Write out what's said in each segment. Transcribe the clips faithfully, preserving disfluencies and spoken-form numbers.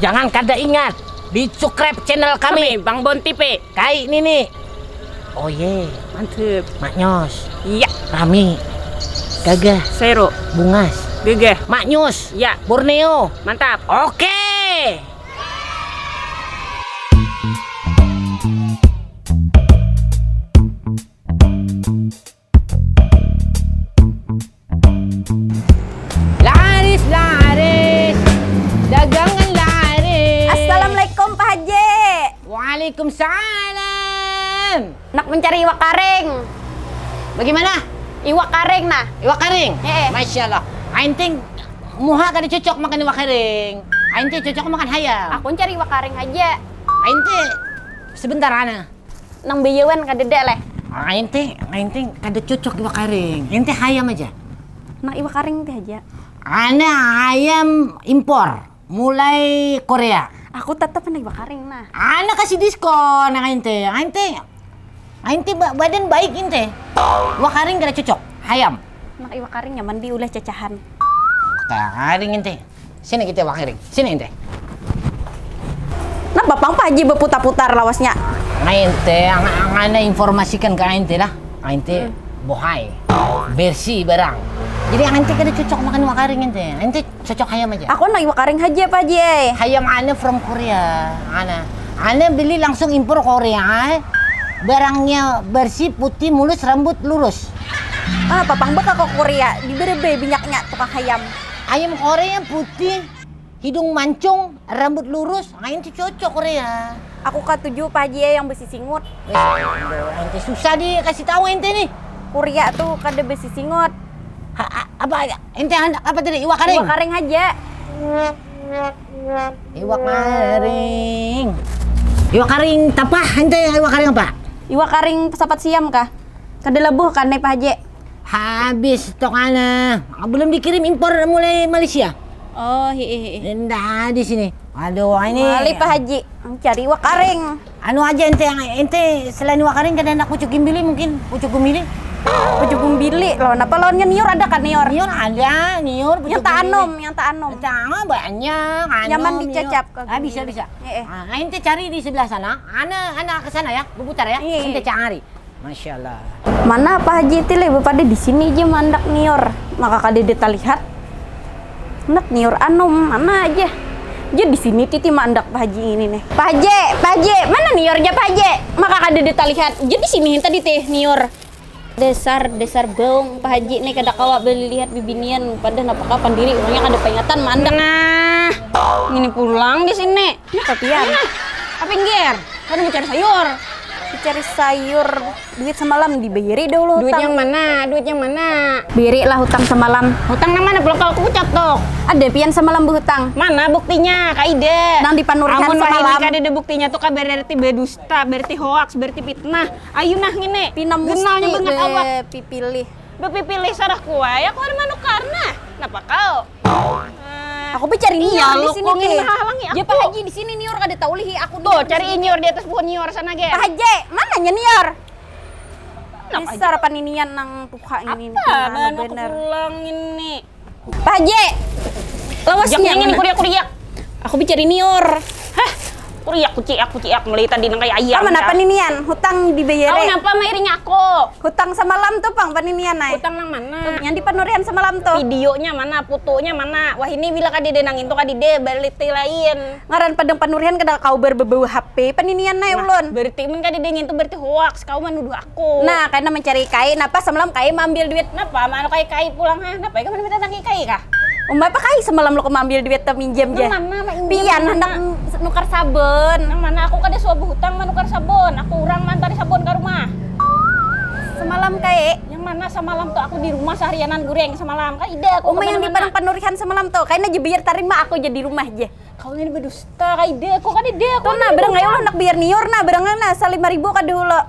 Jangan kada ingat di subscribe channel kami, Bang Bon T V. Kai nini. Oh ye, mantep. Maknyos. Iya. Rami. Gagah. Sero. Bungas. Gagah. Maknyus. Ya. Borneo. Mantap. Oke. Laris, laris, dagangan laris. Assalamualaikum, Pak Haji. Waalaikumsalam. Nak mencari iwak karing. Bagaimana? Iwak karing, nah. Iwak karing? Heeh. Masya Allah. Ainting muha kada cocok makan iwak karing. Ainting cocok makan hayam. Aku mencari iwak karing aja. Ainting sebentar, ana. Nang beyawan kadada leh. Ain teh, ain teh kada cocok iwak karing. Ain teh hayam aja. Nang iwak karing teh aja. Ana hayam impor, mulai Korea. Aku tetap nang iwak karing nah. Ana kasih diskon nang ain teh. Ain teh, ain teh ba- badan baik ain teh. Iwak karing kada cocok, hayam. Nang iwak karing nyaman diulah cacahan. Karing ain teh. Sini kita Bang Ering. Sini ente. Napa pang Pak Haji berputar-putar lawasnya? Nah ente, ang, ang ana informasikan ke ente lah. Ente hmm. Bohai, bersih barang. Jadi ente kada cocok makan iwak karing ente. Ente cocok hayam aja. Aku nak iwak karing aja Pak Haji. Eh. Hayam ana from Korea, ana. Ana beli langsung impor Korea. Eh. Barangnya bersih, putih, mulus, rambut lurus. Ah, papang baka ke Korea, di berebe minyaknya tukang hayam. Ayam Korea putih, hidung mancung, rambut lurus, nah itu cocok Korea. Aku katuju Pak Haji ya yang besi singut. Wes, ente susah dikasih tahu ente nih. Korea tuh kada besi singut. Ha, a- apa aja? Ente handak apa tadi? Iwak karing. Iwak karing aja. Iwak karing. Iwak karing tapah ente iwak karing apa? Iwak karing sapat siam kah? Kada labuh kan nih Pak Haji? Habis stok ana. Belum dikirim impor mulai Malaysia. Oh, hi hi. Indah di sini. Aduh, ini. Mali Pak Haji, cari iwak karing. Anu aja ente yang ente selain iwak karing kada nak pucuk gimbili mungkin pucuk gumbili. Pucuk gumbili loh. Napa lawannya niur ada kan niur? Niur ada, niur. Yang tak anom, yang tak anom. Tangan banyak. Nyaman dicacap. Ah, bisa bisa. Eh, eh. Ah, ente cari di sebelah sana. Ana ana ke sana ya, berputar ya. Iya. Ente cari. Masya Allah. Mana Pak Haji ti leh bepada di sini aja mandak nior. Maka kada dita lihat. Nak nior anom mana aja. Aja di sini titi mandak Pak Haji ini nih. Pak Haji, Pak Haji, mana nior aja Pak Haji? Maka kada dita lihat. Aja di sini tadi teh nior. Dasar dasar baung Pak Haji nih kada kawa beli lihat bibinian pada napa kapan diri orangnya kada peringatan mandak. Nah, ini pulang di sini. Ini kopian. Nah, apa pinggir? Kada mau cari sayur. Cari sayur, duit semalam dibayari dahulu hutang. Duit yang mana? Duit yang mana? Biri lah hutang semalam. Hutang nang mana? Pulang kalau aku catok. Ada pian semalam berhutang. Mana buktinya? Kaide. Nang di panurihan semalam. Amun wahini kada ada buktinya tuh kah berarti berdusta, berarti hoax, berarti fitnah. Ayu nah ngini. Pina musti genalnya banget awak. Bepipilih. Bepipilih sarah kuai, aku ada manukar nah. Napa kau? Aku bicari nior di sini teh. Halangi aku. Pak Haji di sini nior kada tahu lihi aku. Tuh, cari nior di atas pohon nior sana ge. Pak Haji, mananya nior? Dasar paninian nang tuha ini. Apa? Mana pulang ini? Pak Haji, lawasnya ini kuriak kuriak. Aku bicari nior. Hah? Kuriak kuciak kuciak mulai tadi nang kayak ayam. Mana paninian? Hutang dibayar. Kau napa mairingi aku? Hutang samalam tuh pang paninian ai. Hutang nang mana? Yang di panurian samalam tuh. Videonya mana? Fotonya mana? Wah ini bila kadede nang itu kadede baliti lain. Ngaran padang panurian kada kau berbau H P paninian ai ulun. Berarti mun kadede ngintu berarti hoax kau menuduh aku. Nah, karena mencari kai, napa samalam kai maambil duit? Napa mana kai kai pulang ha? Napa ikam minta tangi kai kah? Umai apa kai samalam lu maambil duit teh minjam ja. Nang mana maminjam? Pian handak nukar sabun. Nang mana aku kada suah behutang manukar sabun. Aku urang maantari sabun ka rumah. Semalam kae. Yang mana semalam tuh aku di rumah seharianan goreng semalam. Kan ida aku. Uma yang di padang panurihan semalam tuh. Kaina aja biar tarima aku aja di rumah aja. Kau ini berdusta, kaida aku kan ida aku. Tuh nah, berang ayo lah nak biar niur nah, berang nah salima ribu kada hulu.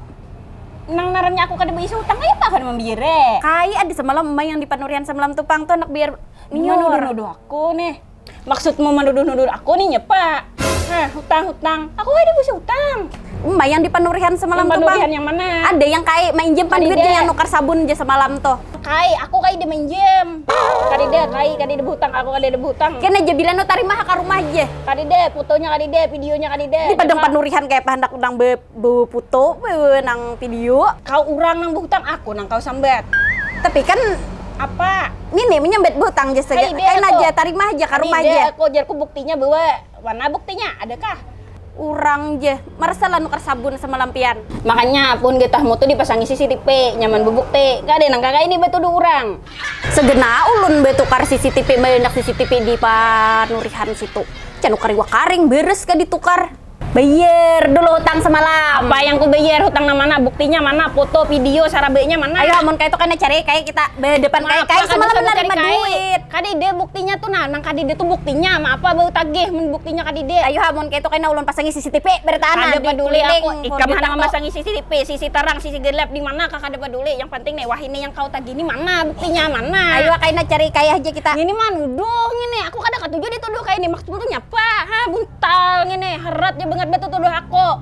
Nang narannya aku kada beisi utang kaya apa kada membiar eh. Kai ada semalam uma yang di panurihan semalam tuh pang tuh nak biar niur. Nuduh-nuduh aku nih. Maksudmu menuduh-nuduh aku nih nyepa? Hah, hutang-hutang. Aku ada bisa hutang. Mbak, yang di panurihan semalam Yang tuh, Bang. Panurihan yang mana? Ada yang kai mainjem panduit Kadida. Yang nukar sabun aja semalam tuh. Kai, aku kai diminjem. Kadida, kai, kadida behutang, aku kadida behutang. Kena aja bila nu tarima ha ka rumah aja. Kadida, fotonya kadida, videonya kadida. Di padang Coba. Panurihan kayak apa hendak undang be, be foto, be nang video. Kau urang nang behutang, aku nang kau sambat. Tapi kan Apa? Ini menyambat behutang aja saja. Kadida, Kayak aku. Aja tarima aja ka rumah Kadida, aja. Aku jar ku buktinya bahwa mana buktinya? Adakah? Urang je, marasa lah nukar sabun semalam pian. Makanya pun getahmu tuh dipasangi C C T V, nyaman bebukti. Kada nang kakak ini batuduh orang. Segena ulun betukar C C T V, banyak C C T V di panurihan situ. Can nukar iwak karing, beres ka ditukar. Bayar dulu hutang semalam. Apa yang ku bayar? Hutang nang mana? Buktinya mana? Foto, video, sarabanya mana? Ayo, amun kayak itu kena cari kayak kita berdepan kayak Maaf, kayak kada semalam usah menerima mencari kai. Duit. Kadide buktinya tuh nah, nang kadide tuh buktinya. Maaf apa bau tagih mun buktinya kadide. Ayo, amun kayak itu kena ulun pasangi C C T V bertahan Kada di peduli keliling aku. Ikam Hurbitan handak kok. Memasangi C C T V, sisi terang, sisi gelap di mana kah kada peduli. Yang penting nih wah ini yang kau tagih ini mana buktinya mana? Ayo, kayak cari kayak aja kita. Ini mah nuduh ini. Aku kada katuju dituduh kayak ini. Maksudmu tuh nyapa? Ha, buntal ini. Herat ya banget betul tuduh aku.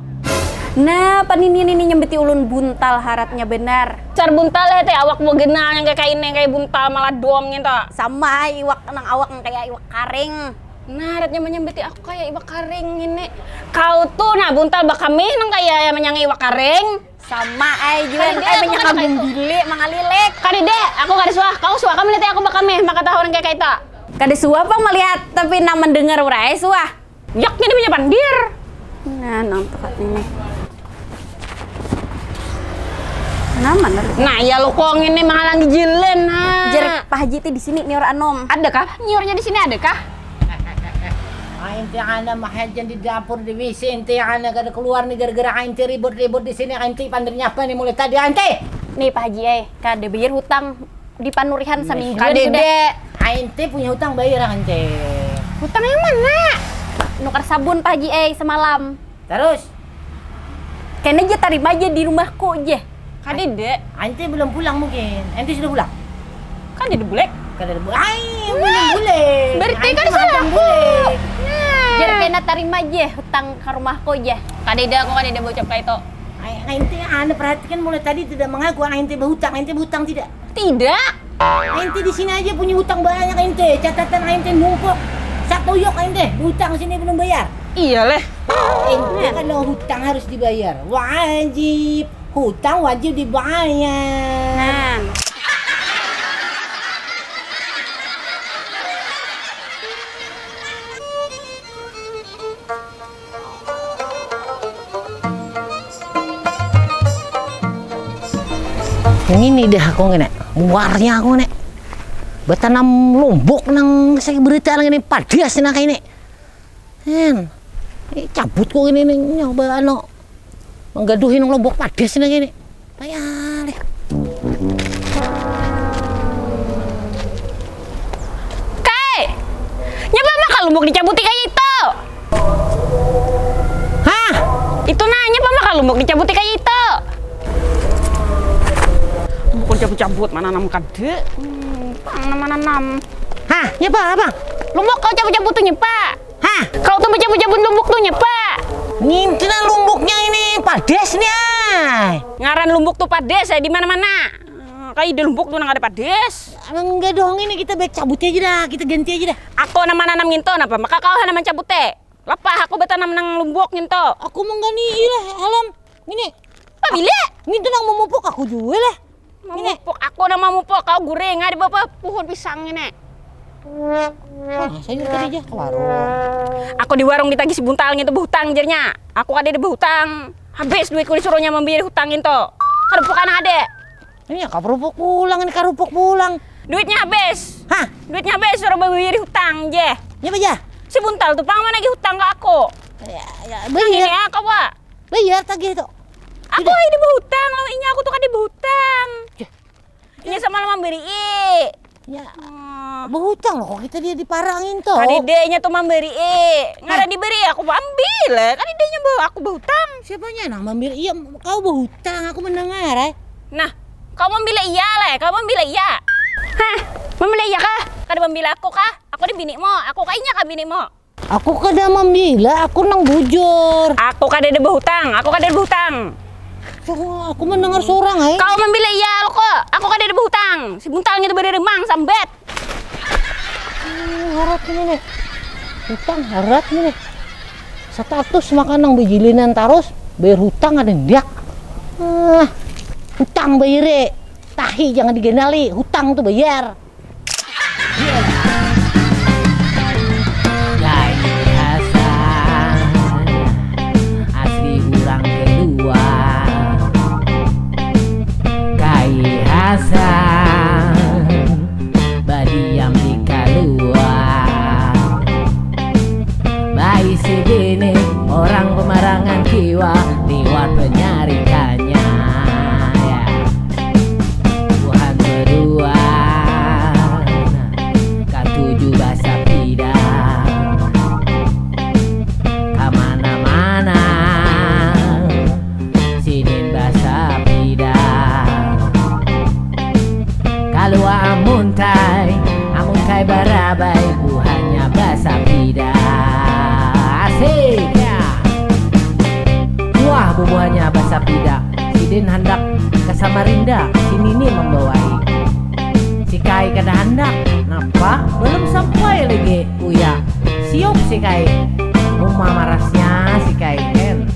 Nah, panini ini nyambeti ulun buntal haratnya benar. Car buntal ya teh awak mau genal yang kayak ini kayak buntal malah dom gitu. Sama iwak nang awak nang kayak iwak karing. Nah, haratnya menyambeti aku kayak iwak karing ini. Kau tuh nah buntal bakami nang kayak yang menyangi iwak karing. Sama ai juga Kadede, nang kayak aku banyak kada kagum kayak itu. Bilik mangalilik. Kadede, aku kada suah. Kau suah kamu lihat aku bakami maka tahu orang kayak itu. Kada suah pang melihat tapi nang mendengar urai suah. Yak ini punya pandir. Nah, nang tuh ini. Nah, mana? Nah, ya lukong ini menghalangi jalan. Nah. Jer Pak Haji ti di sini niur anom. Ada kah? Nyiurnya di sini ada kah? Ah, inti ana mahajan di dapur di W C inti ana kada keluar nih gara-gara ah, inti ribut-ribut di sini ah, inti pandirnya apa nih mulai tadi ah, inti. Nih Pak Haji eh, kada bayar hutang di panurihan saminggu Kadede. Ah, inti punya hutang bayar ah, inti. Hutang yang mana? Nukar sabun Pak Haji eh semalam. Terus Kena aja tarima aja di rumahku aja. Kadede. Ah, inti belum pulang mungkin. Inti sudah pulang. Kadede bulek. Kada ada bu- Ai, belum boleh. Berarti Ai, kan itu salah macam aku. boleh. Jer kena tarima aja hutang ke rumahku aja. Kadede aku kadede bocap kayak itu. Ai, ai, inti ana perhatikan mulai tadi tidak mengaku ah, inti berhutang, inti berhutang tidak. Tidak. Ai, inti di sini aja punya hutang banyak inti. Catatan ai, inti numpuk. Satu yok ai, inti hutang sini belum bayar. Iya leh. Inti kalau hutang harus dibayar. Wajib. Hutang wajib dibayar. Nah. Ini dah aku ngene, muarnya aku ngene. Betanam lombok nang saya berita nang ini padas nang kayak ini. Hen, eh, cabut kok ini nih nyoba anu menggaduhi nang lombok padas nang ini. Payah deh. Kai, nyapa maka lumbuk dicabuti kayak itu? Hah? Itu nanya apa maka lumbuk dicabuti kayak itu? Lumbuk kau cabut-cabut mana nam kade? Hmm, pang nama nanam. Hah? Ya apa, apa? Lumbuk kau cabut-cabut tuh nyepa. Hah? Kau tuh cabut-cabut lumbuk tuh nyepa. Ngintina lumbuknya ini padas nih ay. Ngaran lumbuk tuh padas ya di mana-mana. Hmm, kayak di lumbuk tuh nang ada padas. Enggak dong ini kita baik cabut aja dah, kita ganti aja dah. Aku nama nanam nginto napa? Maka kau nama cabut teh. Lapah aku betanam nang lumbuk nginto. Aku menggani ilah alam. Ini Pamili. Nginto nang memupuk aku juga lah. Mamupuk aku nama mupuk kau guring ada berapa pohon pisang ini. Wah, saya tadi aja ke warung. Aku di warung ditagih si buntal nginto berhutang jernya. Aku ada di berhutang. Habis duitku disuruhnya membeli hutang nginto. Kada bukan ada. Ini ya kaprupuk pulang, ini karupuk pulang. Duitnya habis. Hah? Duitnya habis suruh bayar hutang je. Ya apa aja? Si buntal tuh pang mana lagi hutang ke aku. Ya, ya, Ini bayar, ya kau Wak. Bayar tagih tuh. Aku ini berhutang loh, inya aku tuh kan berhutang. Inya sama lama beri. Ya, Hmm. berhutang loh kok kita dia diparangin tuh. Kadedenya tuh memberi. Ngarang diberi aku ambil lah. Kadedenya bawa aku berhutang. Siapanya nang mampir? Iya, kau berhutang, aku mendengar eh. Nah, kau membela iya lah, kau membela iya. Hah, membela iya kah? Kada membela aku kah? Aku di bini mo, aku kayaknya kah bini mo. Aku kada membela, aku nang bujur. Aku kada ada berhutang, aku kada ada berhutang. Aku mendengar seorang, hai. Kau membela iya, aku. Aku kada ada berhutang. Si buntang itu berada mang sambat. Ini harat ini nih. Hutang harat ini. Status makan nang bejilinan terus, bayar hutang ada ndak. Ah, hutang bayar. Tahi jangan digenali, hutang tuh bayar. Kai Hasan asli urang keluar. Kai Hasan badiam di kaluar. Baisi bini orang pemarangan kiwa liwat penyarikannya. Buhan berdua katuju basapida kamana-mana sidin basapida. Kalua amuntai, amuntai barabai buhannya basapida. Asik ya. Wah bubuhannya basapida. Sidin handak ke Samarinda, si Nini membawai. Si Kai kada handak, napa? Belum sampai lagi, uya. Siup si Kai. Uma marasnya si Kai, hen.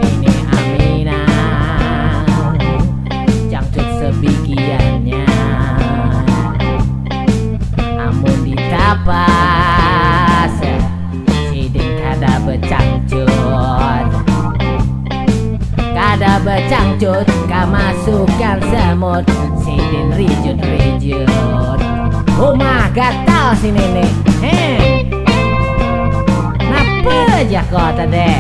Nini Aminah, cangcut sebigiannya. Amun ditapas sidin kada becangcut. Kada becangcut kamasukan semut sidin rijut-rijut. Humah gatal si nini. Heh. Napa jako tadi?